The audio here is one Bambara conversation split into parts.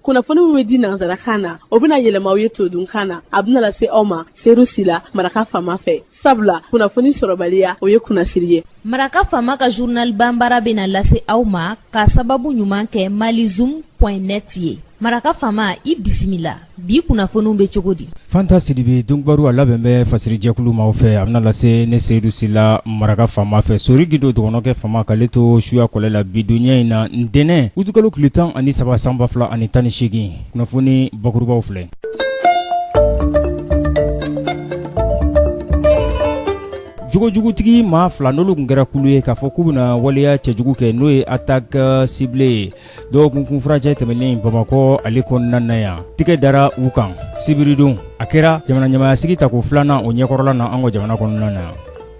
Kunnafoni min bɛ di nansarakan na, o bɛna yɛlɛma aw ye todunkan na. A bɛna lase aw ma Seyidu Sila, Maraka Faama fɛ, sabula kunnafoni sɔrɔbaliya, o ye kunnasiri ye. Maraka Faama ka journal banbara bɛna lase aw ma ka sababu ɲuman kɛ malizoom point net ye. Maraka Faama, i bisimila. Bi kunnafoniw bɛ cogo di? Fanta Sidibe, donkibaru a labɛn bɛ fasirijɛkulu maaw fɛ, a bɛna lase ne Seyidu Sila, Maraka Faama fɛ. Sori Gindo dɔgɔnɔkɛ Faama k'ale to suya kɔlɛ la bi donya in na, ntɛnɛn utukalo tile 13 san 2018, kunnafoni bakurubaw filɛ. Jogojugutigi maa fila, n'olu tun kɛra kulu ye k'a fɔ k'u bɛna waleya cɛjugu kɛ, n'o ye attaque ciblée ye dɔgɔkun kunfurancɛ tɛmɛnen Bamakɔ ale kɔnɔna na yan, tigɛ dara u kan sibiridon. A kɛra jamana ɲɛmaayasigi tako filanan o ɲɛkɔrɔla na an ka jamana kɔnɔna na yan.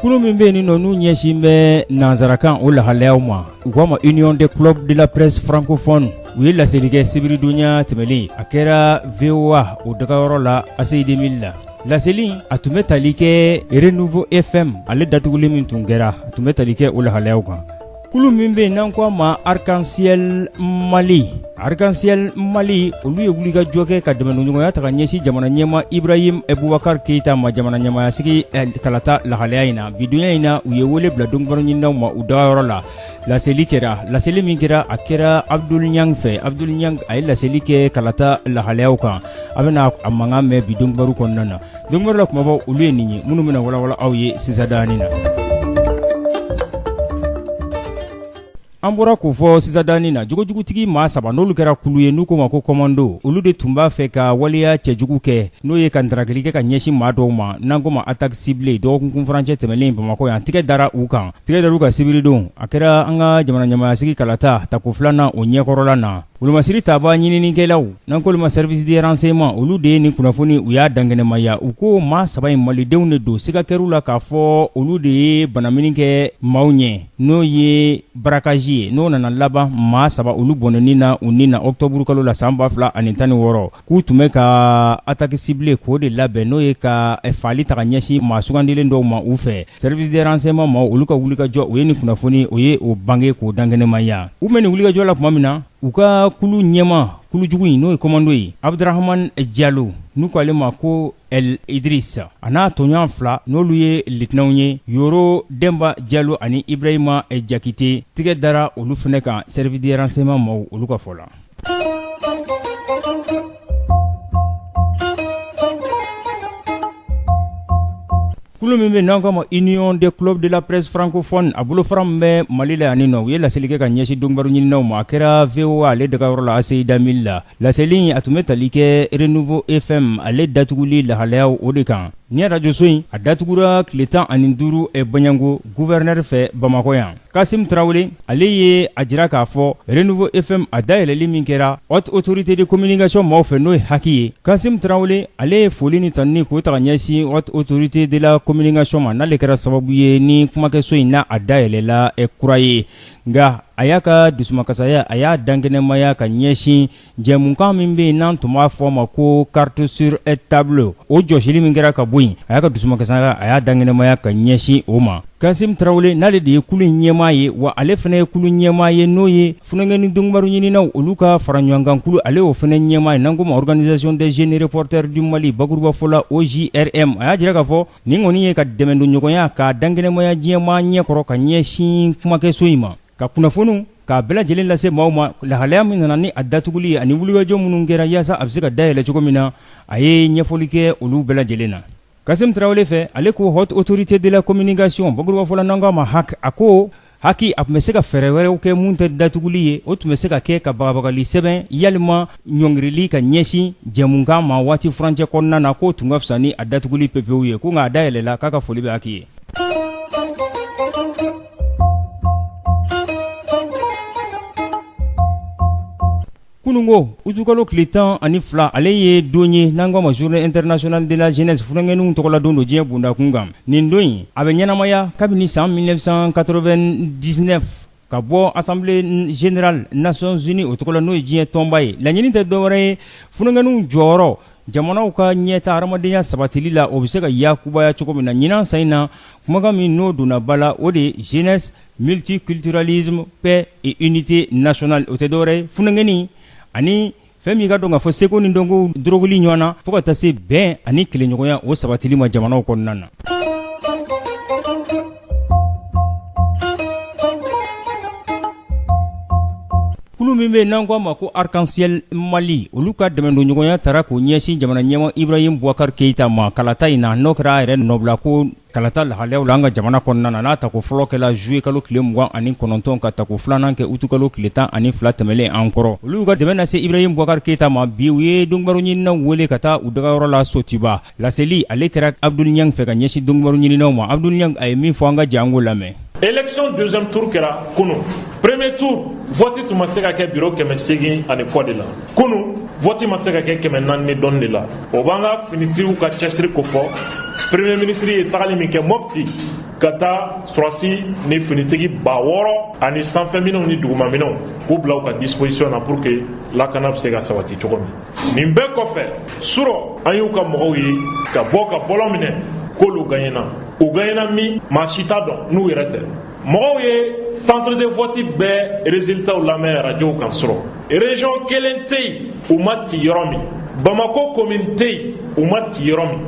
Kulu min bɛ yen nɔ, n'u ɲɛsin bɛ nansarakan o lahalayaw ma, u k'a ma Union des clubs de la presse francophone, u ye laseli kɛ sibiridonya tɛmɛnen. A kɛra VOA o dagayɔrɔ la ACI 2000 la. Laseli a tun bɛ tali kɛ Renouveau FM ale datuguli min tun kɛra, a tun bɛ tali kɛ o lahalayaw kan. Kulu min bɛ yen n'an ko a ma Arc-en-Ciel Mali, Arc-en-Ciel Mali, olu ye wulikajɔ kɛ ka dɛmɛɲɔgɔnya ta ka ɲɛsin jamana ɲɛmaa Ibrahim Boubacar Keita ma jamana ɲɛmaayasigi kalata lahalaya in na. Bidonya in na, u ye wele bila donkibaru ɲininaw ma u dagayɔrɔ la. Laseli kɛra, laseli min kɛra, a kɛra Abdul Niang fɛ. Abdul Niang, a ye laseli kɛ kalata lahalayaw kan. A bɛna a mankan mɛn bi donkibaru kɔnɔna na. Donkibaru la kumabaw, olu ye nin ye minnu bɛna walawala aw ye sisan danin na. An bɔra k'o fɔ sisan danin na, jogojugutigi maa saba, n'olu kɛra kulu ye n'u k'o ma ko commando, olu de tun b'a fɛ ka waleya cɛjugu kɛ, n'o ye ka ntarakili kɛ ka ɲɛsin maa dɔw ma, n'an k'o ma attaque ciblée, dɔgɔkun kunfurancɛ tɛmɛnen Bamakɔ yan. Tigɛ dara u kan, tigɛ dara u kan sibiridon. A kɛra an ka jamana ɲɛmaayasigi kalata tako filanan o ɲɛkɔrɔla na. Wolomasiri taba ɲininikɛlaw, n'an k'olu ma service de renseignement, olu de ye nin kunnafoni, u y'a dankɛnɛmaya. U ko maa saba in, malidenw de don. Siga kɛr'u la k'a fɔ olu de ye banamini kɛ maaw ɲɛ, n'o ye braquage ye, n'o nana laban maa saba olu bɔnɛni na u ni na octobre kalo la san 2016, k'u tun bɛ ka attaque ciblée k'o de labɛn, n'o ye ka faali ta ka ɲɛsin maa sugandilen dɔw ma u fɛ. Service de renseignement maaw, olu ka wulikajɔ, u ye nin kunnafoni, o ye o bange k'o dankɛnɛmaya. U bɛ nin wulikajɔ la tuma min na, u ka kulu ɲɛmaa, kulujugu in, n'o ye commando ye, Abdurahman Jalo, n'u ko ale ma ko El Idris, a n'a tɔɲɔgɔn fila, n'olu ye lieutenantw ye, Yoro Denba Jalo ani Ibrahima Jakite, tigɛ dara olu fana kan service de renseignement maaw, olu ka fɔ la. Kulu min bɛ n'an k'a ma Union des clubs de la presse francophone, a bolofara min bɛ Mali la yan nin nɔ, u ye laseli kɛ ka ɲɛsin donkibaru ɲininaw ma. A kɛra VOA ale dagayɔrɔ la ACI 2000 la. Laseli in, a tun bɛ tali kɛ Renouveau FM ale datuguli lahalayaw o de kan. Ni arajoso in, a datugura tile 15 Baɲango gouverneur fɛ Bamakɔ yan. Kasim Tarawele, ale ye a jira k'a fɔ Renouveau FM a dayɛlɛli min kɛra Haute Autorité de Communication maaw fɛ, n'o ye HAC ye. Kasim Tarawele, ale ye foli ni tanuni k'o ta ka ɲɛsin Haute Autorité de la Communication ma, n'ale kɛra sababu ye ni kumakɛso in n'a a dayɛlɛla kura ye. Nka a y'a ka dusumakasaya, a y'a dankɛnɛmaya ka ɲɛsin jɛmukan min bɛ yen n'an tun b'a fɔ a ma ko carte sur table, o jɔsili min kɛra ka bɔ yen, a y'a ka dusumakasaya, a y'a dankɛnɛmaya ka ɲɛsin o ma. Kasim Tarawele, n'ale de ye kulu in ɲɛmaa ye, wa ale fana ye kulu ɲɛmaa ye, n'o ye funankɛnin donkibaru ɲininaw olu ka faraɲɔgɔnkan kulu, ale y'o fana ɲɛmaa ye, n'an k'o ma Organisation des jeunes reporters du Mali, bakurubafɔ la OJRM. A y'a jira k'a fɔ nin kɔni ye ka dɛmɛdonɲɔgɔnya k'a dankɛnɛmaya diɲɛmaa ɲɛkɔrɔ ka ɲɛsin kumakɛso in ma, ka kunnafoniw k'a bɛɛ lajɛlen lase maaw ma, lahalaya min nana ni a datuguli ye ani wulikajɔ minnu kɛra yaasa a bɛ se ka dayɛlɛ cogo min na, a ye ɲɛfɔli kɛ olu bɛɛ lajɛlen na. Kasim Tarawele fɛ, ale ko Haute Autorité de la Communication, bakurubafɔ la n'an k'a ma HAC, a ko HAC a tun bɛ se ka fɛɛrɛ wɛrɛw kɛ mun tɛ datuguli ye. O tun bɛ se ka kɛ ka bagabagali sɛbɛn yalima ɲɔngirili ka ɲɛsin jɛmukan ma waati furancɛ kɔnɔna na, k'o tun ka fisa ni a datuguli pepewu ye. Ko nka a dayɛlɛla, k'a ka foli bɛ HAC ye. Kununko utukalo tile 12, ale ye don ye n'an k'a ma journée internationale de la jeunesse, funankɛninw tɔgɔla don don diɲɛ bondakun kan. Nin don in, a bɛ ɲɛnamaya kabini san 1999 ka bɔ Assemblée générale Nations Unies o tɔgɔ la, n'o ye diɲɛ tɔnba ye. Laɲini tɛ dɔwɛrɛ ye, funankɛninw jɔyɔrɔ jamanaw ka ɲɛta hadamadenya sabatili la, o bɛ se ka yakubaya cogo min na. Ɲinan san in na, kumakan min n'o donna ba la, o de ye jeunesse, multiculturalisme, paix et unité nationale. O tɛ dɔwɛrɛ ye funankɛnin ani Fɛn min ka dɔn k'a fɔ seko ni dɔnko dorogoli ɲɔgɔn na fo ka taa se bɛn ani kelenɲɔgɔnya o sabatili ma jamanaw kɔnɔna na. Kulu min bɛ n'an ko a ma ko Arc-en-Ciel Mali, olu ka dɛmɛdonɲɔgɔnya tara k'o ɲɛsin jamana ɲɛmaa Ibrahim Boubacar Keita ma kalata in na, n'o kɛra a yɛrɛ nɔbila ko kalata lahalayaw la an ka jamana kɔnɔna na, n'a tako fɔlɔ kɛla juillet kalo tile 29, ka tako filanan kɛ août kalo tile 12 tɛmɛlen an kɔrɔ. Olu y'u ka dɛmɛ lase Ibrahim Boubacar Keita ma. Bi, u ye donkibaru ɲininaw wele ka taa u dagayɔrɔ la Sotuba. Laseli ale kɛra Abdul Niang fɛ ka ɲɛsin donkibaru ɲininaw ma. Abdul Niang, a ye min fɔ, an ka jɛ an k'o lamɛn. Élection deuxième tour kɛra kunun. Premier tour, vote tun ma se ka kɛ bureau 800 ani kɔ de la. Kunun, vote ma se ka kɛ 400 ni dɔɔni de la. O b'an ka finitigiw ka cɛsiri ko fɔ. Premier ministre ye tagali min kɛ Mopti, ka taa sɔrɔsi ni finitigi 6000 ani sanfɛminɛnw ni dugumaminɛnw k'u bila u ka disposition na pour que lakana bɛ se ka sabati cogo min. Nin bɛɛ kɔfɛ, surɔ an y'u ka mɔgɔw ye ka bɔ ka bɔlɔn minɛ k'olu gagnena. U gagnena min, maa si t'a dɔn n'u yɛrɛ tɛ. Mɔgɔw ye centre de vote bɛɛ résultats lamɛn radio kan sɔrɔ. Région kelen tɛ yen u ma ci yɔrɔ min, Bamako commune tɛ yen u ma ci yɔrɔ min.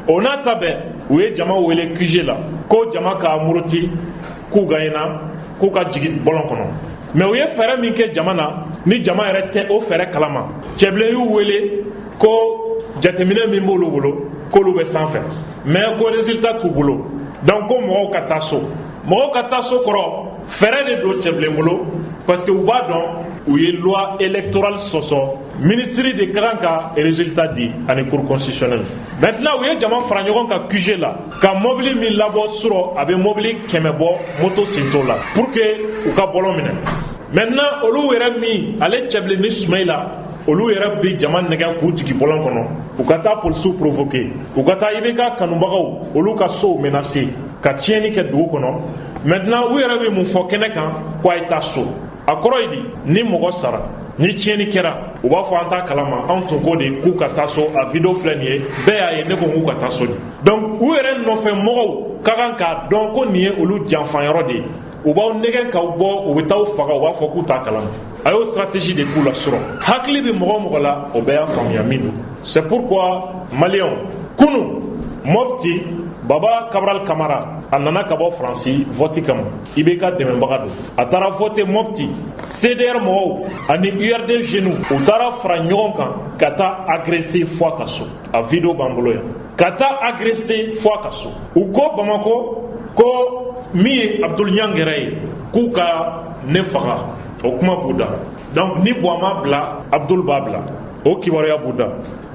O n'a ta bɛɛ, u ye jama wele QG la ko jama ka muruti k'u gagnena, k'u ka jigin bɔlɔn kɔnɔ. Mais u ye fɛɛrɛ min kɛ jama na, ni jama yɛrɛ tɛ o fɛɛrɛ kalama, Cɛbilen y'u wele ko jateminɛ min b'olu bolo, k'olu bɛ sanfɛ, mais ko résultat t'u bolo, donc ko mɔgɔw ka taa so. Mɔgɔw ka taa so kɔrɔ, fɛɛrɛ de don Cɛbilen bolo, parce que u b'a dɔn u ye loi électorale sɔsɔ. Ministre de ka kan ka résultat di ani Cour constitutionnelle. Maintenant, u ye jama fara ɲɔgɔn kan QG la ka mobili min labɔ surɔ, a bɛ mobili 100 bɔ, moto sen t'o la, pour que u ka bɔlɔn minɛ. Maintenant, olu yɛrɛ min ale Cɛbilen ni Sumayila, olu yɛrɛ bɛ jama nɛgɛn k'u jigin bɔlɔn kɔnɔ, u ka taa polisiw provoquer, u ka taa IBK kanubagaw olu ka sow menacer, ka tiɲɛni kɛ dugu kɔnɔ. Maintenant, u yɛrɛ bɛ mun fɔ kɛnɛ kan? Ko a ye taa so. A kɔrɔ ye di? Ni mɔgɔ sara, ni tiɲɛni kɛra, u b'a fɔ an t'a kalama, anw tun ko de k'u ka taa so. A vidéo filɛ nin ye, bɛɛ y'a ye, ne ko k'u ka taa so de. Donc u yɛrɛ nɔfɛ mɔgɔw ka kan k'a dɔn ko nin ye olu janfanyɔrɔ de ye. U b'aw nɛgɛn k'aw bɔ, u bɛ t'aw faga, u b'a fɔ k'u t'a kalama. A y'o stratégie de k'u la sɔrɔ. Hakili bɛ mɔgɔ o mɔgɔ la, o bɛɛ y'a faamuya min don. C'est pourquoi, maliyɛnw, kunun Mopti, Baba Cabral Kamara, a nana ka bɔ Faransi vote kama, IBK dɛmɛbaga don. A taara vote Mopti. CDR mɔgɔw ani URD jeunes, u taara fara ɲɔgɔn kan ka taa agresser fo a ka so. A vidéo b'an bolo yan. Ka taa agresser fo a ka so. U ko Bamako ko min ye Abdul Niang yɛrɛ ye, k'u ka ne faga, o kuma b'u da. Donc ni Buwa ma bila, Abdul b'a bila, o kibaruya b'u da.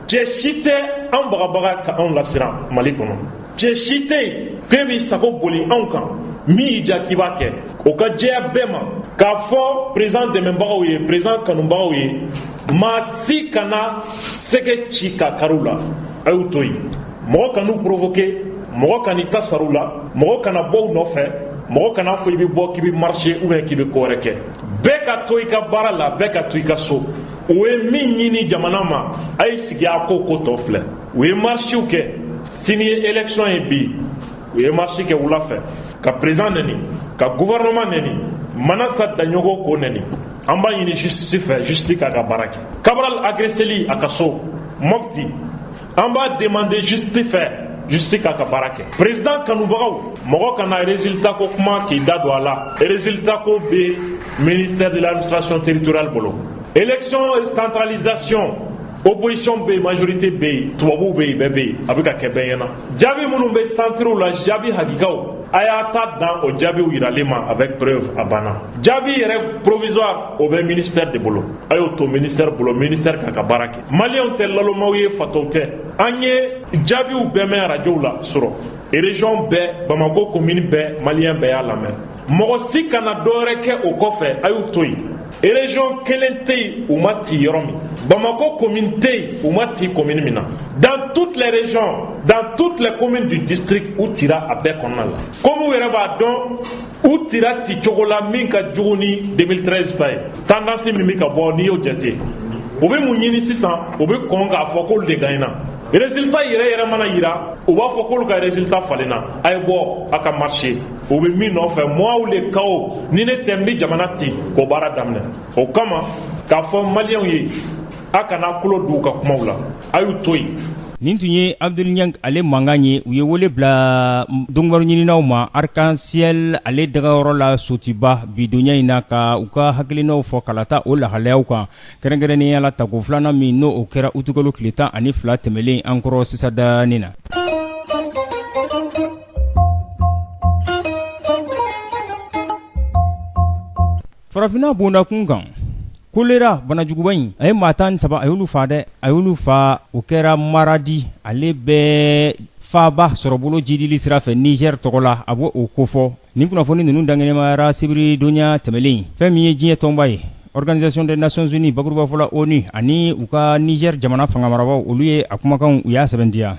Cɛ si tɛ an bagabaga ka anw lasiran Mali kɔnɔ. Cɛ si tɛ yen k'e b'i sago boli anw kan, min y'i diya k'i b'a kɛ. O ka jɛya bɛɛ ma k'a fɔ président dɛmɛbagaw ye, président kanubagaw ye, maa si kana sɛgɛ ci ka kariw la. A y'u to yen. Mɔgɔ kan'u provoquer, mɔgɔ kan'i ta sar'u la, mɔgɔ kana bɔ u nɔfɛ, mɔgɔ kana fɔ i bɛ bɔ k'i bɛ marcher ou bien k'i bɛ ko wɛrɛ kɛ. Bɛɛ ka to i ka baara la, bɛɛ ka to i ka so. U ye min ɲini jamana ma, a ye sigi a ko ko tɔ filɛ. U ye marchew kɛ. Sini ye élection ye. Bi, u ye marche kɛ wula fɛ ka président nɛni, ka gouvernement nɛni, Manasa Daɲɔgɔ k'o nɛni. An b'a ɲini justice fɛ, justice k'a ka baara kɛ. Cabral agresseli a ka so Mopti, an b'a demander justice fɛ, justice k'a ka baara kɛ. Président kanubagaw, mɔgɔ kana résultat ko kuma k'i da don a la. Résultat ko bɛ ministère de l'Administration territoriale bolo. Élection centralisation, opposition bɛ yen, majorité bɛ yen, tubabuw bɛ yen, bɛɛ bɛ yen, a bɛ ka kɛ bɛɛ ɲɛna. Jaabi minnu bɛ centrew la, jaabi hakikaw, a y'a ta dan o jaabiw yiralen ma avec preuve, a banna. Jaabi yɛrɛ provisoire, o bɛ ministère de bolo. A y'o to ministère bolo, ministère k'a ka baara kɛ. Maliyɛnw tɛ lalomaw ye, fatɔw tɛ. An ye jaabiw bɛɛ mɛn arajow la sɔrɔ, région bɛɛ, Bamako commune bɛɛ, maliyɛn bɛɛ y'a lamɛn. Mɔgɔ si kana dɔwɛrɛ kɛ o kɔfɛ, a y'u to yen. Région kelen tɛ yen u ma ci yɔrɔ min, Bamako commune tɛ yen u ma ci commune min na. Dans toutes les régions, dans toutes les communes du district, u cira a bɛɛ kɔnɔna la. Comme u yɛrɛ b'a dɔn, u cira ci cogo la min ka jugu ni 2013 ta ye. Tendance min bɛ ka bɔ, n'i y'o jate, u bɛ mun ɲini sisan? U bɛ kɔn k'a fɔ k'olu de gagnena. Résultat yɛrɛ yɛrɛ mana yira, u b'a fɔ k'olu ka résultat falenna. A ye bɔ a ka marché. U bɛ min nɔfɛ, moi ou le chaos, ni ne tɛ, n bɛ jamana ci k'o baara daminɛ. O kama k'a fɔ maliyɛnw ye, A kana tulo don u ka kumaw la, a y'u to yen. Nin tun ye Abdul Niang ale mankan ye. U ye wele bila donkibaru ɲininaw ma Arc-en-Ciel ale dagayɔrɔ la Sotiba bidonya in na, ka u ka hakilinaw fɔ kalata o lahalayaw kan, kɛrɛnkɛrɛnnenya la tako filanan min n'o o kɛra utukalo tile 12 tɛmɛlen an kɔrɔ sisan dani na. Farafinna bondakun kan, kolera banajuguba in, a ye maa 13, a y'olu fa dɛ, a y'olu fa. O kɛra Maradi, ale bɛ faaba sɔrɔbolo jidili sira fɛ Niger tɔgɔ la, a b'o o kofɔ. Nin kunnafoni ninnu dankɛnɛmayara sibiridon tɛmɛlen. Fɛn min ye diɲɛ tɔnba ye, Organisation des Nations Unies, bakurubafɔ la ONU, ani u ka Niger jamana fanga marabaaw, olu ye a kumakanw, u y'a sɛbɛntiya.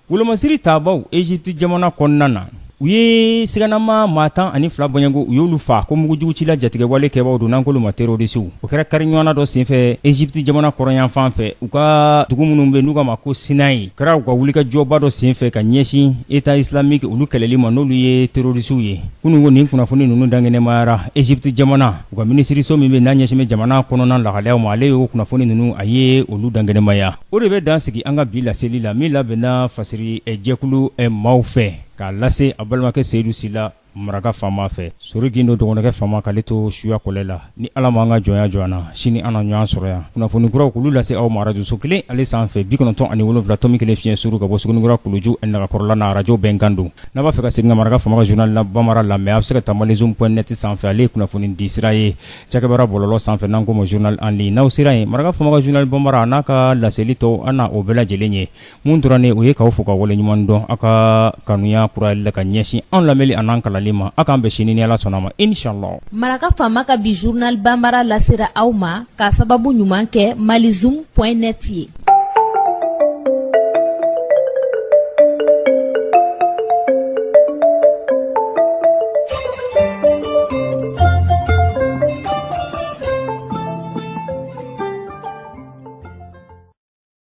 Wolomasiri tabaw Egypte jamana kɔnɔna na, u ye siganama maa 12 bɔɲɔgɔnko, u y'olu fa ko mugujugucila jatigɛwale kɛbaw don, n'an k'olu ma terrorisiw. O kɛra kari ɲɔgɔnna dɔ senfɛ Egypte jamana kɔrɔnyanfan fɛ, u ka dugu minnu bɛ n'u k'a ma ko Sinayi. Kɛra u ka wulikajɔba dɔ senfɛ ka ɲɛsin État islamique olu kɛlɛli ma, n'olu ye terrorisiw ye. Kunun ko nin kunnafoni ninnu dankɛnɛmayara Egypte jamana, u ka minisiriso min bɛ n'a ɲɛsin bɛ jamana kɔnɔna lahalayaw ma, ale y'o kunnafoni ninnu, a ye olu dankɛnɛmaya. O de bɛ dan sigi an ka bi laseli la, min labɛnna fasiri jɛkulu maaw fɛ k'a lase a balimakɛ Seyidu Sila maraka faama fɛ, Sori Gindo dɔgɔnkɛ faama, k'ale to suya kɔlɛ la. Ni Ala ma an ka jɔnya jɔ an na, sini an na ɲɔgɔn sɔrɔ yan, kunnafoni kuraw k'olu lase aw ma arajoso kelen ale sanfɛ, 97.1 fiɲɛ suru ka bɔ Suguninkura kuluju nagakɔrɔla na, arajo bɛnkan don. N'a b'a fɛ ka segin ka maraka faama ka journal bambara lamɛn, a bɛ se ka taa malizoom point net sanfɛ, ale ye kunnafoni di sira ye cakɛbaara bɔlɔlɔ sanfɛ, n'an k'o ma journal en ligne. N'aw sera yen, maraka faama ka journal bambara n'a ka laseli tɔw, an na o bɛɛ lajɛlen ye. Mun tora ne o ye k'aw fo ka waleɲuman dɔn aw ka kanuya kurayali la ka ɲɛsin anw lamɛnli an'an kalanli ma. Aw k'an bɛn sini ni Ala sɔnna ma, inchallah. Maraka faama ka bi journal bambara lasera aw ma k'a sababu ɲuman kɛ malizoom point net ye.